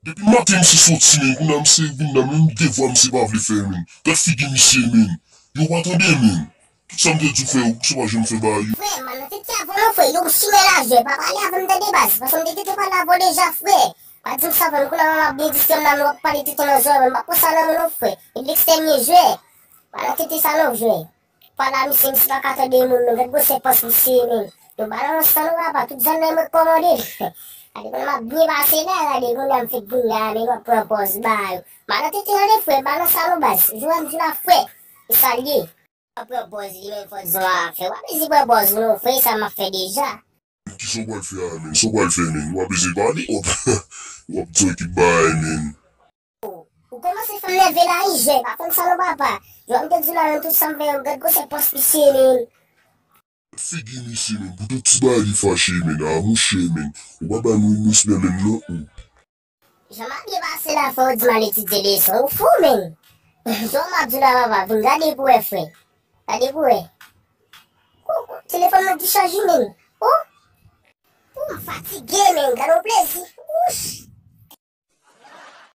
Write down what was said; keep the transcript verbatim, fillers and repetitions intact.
Depi maten misye soti, men, kounye a misye vin nan menm devwa misye pa vle fè, men. Gad figi misye, men. Yo pa tande, men. Tout sa m te di w fè, ou se pa janm fè bagay yo. Frè, m al nan tete avè w non, frè. Yo, m chimè la, jwè. Pa pale avè m, tande, baz. Paske m te tete pale avè w deja, frè. Pa di m sa, frè. M konnen m ap byen diskrimen nan men w ap pale tete nan zòrèy mwen. M pa pran sa nan men w non, frè. E lekstèmye jwè. Pa nan tete sa non, jwè. Pale a misye, misye pa ka tande moun, men. Gad gwosè pòs misye, men. Yo balans sa non, papa. Tout zòn nan mwen kòmande l. Gade, konnen m ap byen pase la, gade, konnen m fèk vin la, men w ap pran pòz ba yo. Pa nan tete tande, frè. Balans sa non, baz. Jwè m di la, frè. E sa l ye. W ap pran pòz li menm fò di w a fè. W ap ezi pran pòz ou non, frè, sa m ap fè deja. Kisa w pral fè a, men? Sa w pral fè, men? W ap ezi pale, w ap, w ap di w ekip bagay, men. Ou kòmanse fè m nève la, wi, jwè. Pa fè m sa non, papa. Jwè m te di w la, men, tout sa m fè yo, gad gwosè pòs misye, men. Figi misye, men, pou tout ti bagay li fache, men, a mouche, men. Ou pa bay moun respè menm non, ou. Jan m ap byen pase la, fò w di m al etidye leson. Ou fou, men. Jan m ap di w la, papa, vin gade pou wè, frè. Gade pou wè. Kou, kou, telefòn nan dechaje, men. O! O, m fatige, men. Gade yon plezi. Wouch!